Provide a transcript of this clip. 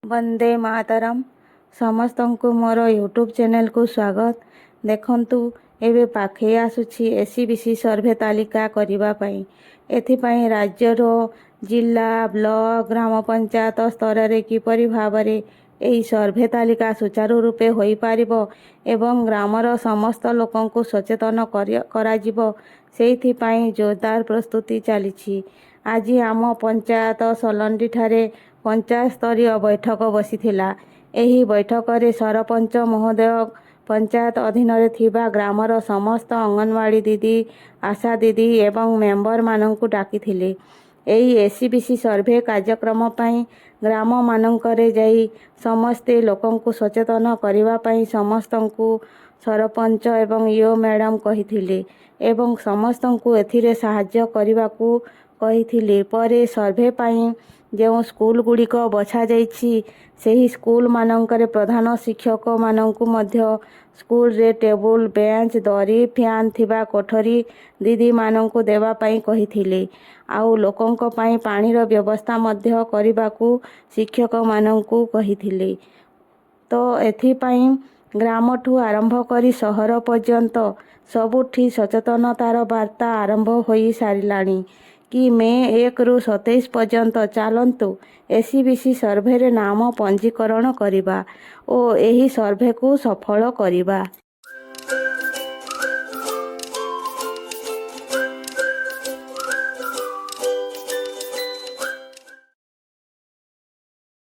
ବନ୍ଦେ ମାତରମ୍। ସମସ୍ତଙ୍କୁ ମୋର ୟୁଟ୍ୟୁବ୍ ଚ୍ୟାନେଲକୁ ସ୍ୱାଗତ। ଦେଖନ୍ତୁ, ଏବେ ପାଖେଇ ଆସୁଛି ଏସ୍ଇବିସି ସର୍ଭେ ତାଲିକା କରିବା ପାଇଁ। ଏଥିପାଇଁ ରାଜ୍ୟର ଜିଲ୍ଲା, ବ୍ଲକ, ଗ୍ରାମ ପଞ୍ଚାୟତ ସ୍ତରରେ କିପରି ଭାବରେ ଏହି ସର୍ଭେ ତାଲିକା ସୁଚାରୁ ରୂପେ ହୋଇପାରିବ ଏବଂ ଗ୍ରାମର ସମସ୍ତ ଲୋକଙ୍କୁ ସଚେତନ କରାଯିବ, ସେଇଥିପାଇଁ ଜୋରଦାର ପ୍ରସ୍ତୁତି ଚାଲିଛି। ଆଜି ଆମ ପଞ୍ଚାୟତ ସଲଣ୍ଡିଠାରେ ପଞ୍ଚାୟତ ସ୍ତରୀୟ ବୈଠକ ବସିଥିଲା। ଏହି ବୈଠକରେ ସରପଞ୍ଚ ମହୋଦୟ ପଞ୍ଚାୟତ ଅଧୀନରେ ଥିବା ଗ୍ରାମର ସମସ୍ତ ଅଙ୍ଗନବାଡ଼ି ଦିଦି, ଆଶା ଦିଦି ଏବଂ ମେମ୍ବରମାନଙ୍କୁ ଡାକିଥିଲେ। ଏହି ଏସ୍ଇବିସି ସର୍ଭେ କାର୍ଯ୍ୟକ୍ରମ ପାଇଁ ଗ୍ରାମମାନଙ୍କରେ ଯାଇ ସମସ୍ତେ ଲୋକଙ୍କୁ ସଚେତନ କରିବା ପାଇଁ ସମସ୍ତଙ୍କୁ ସରପଞ୍ଚ ଏବଂ ଇଓ ମ୍ୟାଡ଼ାମ କହିଥିଲେ ଏବଂ ସମସ୍ତଙ୍କୁ ଏଥିରେ ସାହାଯ୍ୟ କରିବାକୁ କହିଥିଲେ। ପରେ ସର୍ଭେ ପାଇଁ ଯେଉଁ ସ୍କୁଲଗୁଡ଼ିକ ବଛାଯାଇଛି, ସେହି ସ୍କୁଲମାନଙ୍କରେ ପ୍ରଧାନ ଶିକ୍ଷକମାନଙ୍କୁ ମଧ୍ୟ ସ୍କୁଲରେ ଟେବୁଲ, ବେଞ୍ଚ, ଦରି, ଫ୍ୟାନ୍ ଥିବା କୋଠରୀ ଦିଦିମାନଙ୍କୁ ଦେବା ପାଇଁ କହିଥିଲେ। ଆଉ ଲୋକଙ୍କ ପାଇଁ ପାଣିର ବ୍ୟବସ୍ଥା ମଧ୍ୟ କରିବାକୁ ଶିକ୍ଷକମାନଙ୍କୁ କହିଥିଲେ। ତ ଏଥିପାଇଁ ଗ୍ରାମଠୁ ଆରମ୍ଭ କରି ସହର ପର୍ଯ୍ୟନ୍ତ ସବୁଠି ସଚେତନତାର ବାର୍ତ୍ତା ଆରମ୍ଭ ହୋଇସାରିଲାଣି କି ମେ 1ରୁ 27 ପର୍ଯ୍ୟନ୍ତ ଚାଲନ୍ତୁ ଏସ୍ଇବିସି ସର୍ଭେରେ ନାମ ପଞ୍ଜୀକରଣ କରିବା ଓ ଏହି ସର୍ଭେକୁ ସଫଳ କରିବା।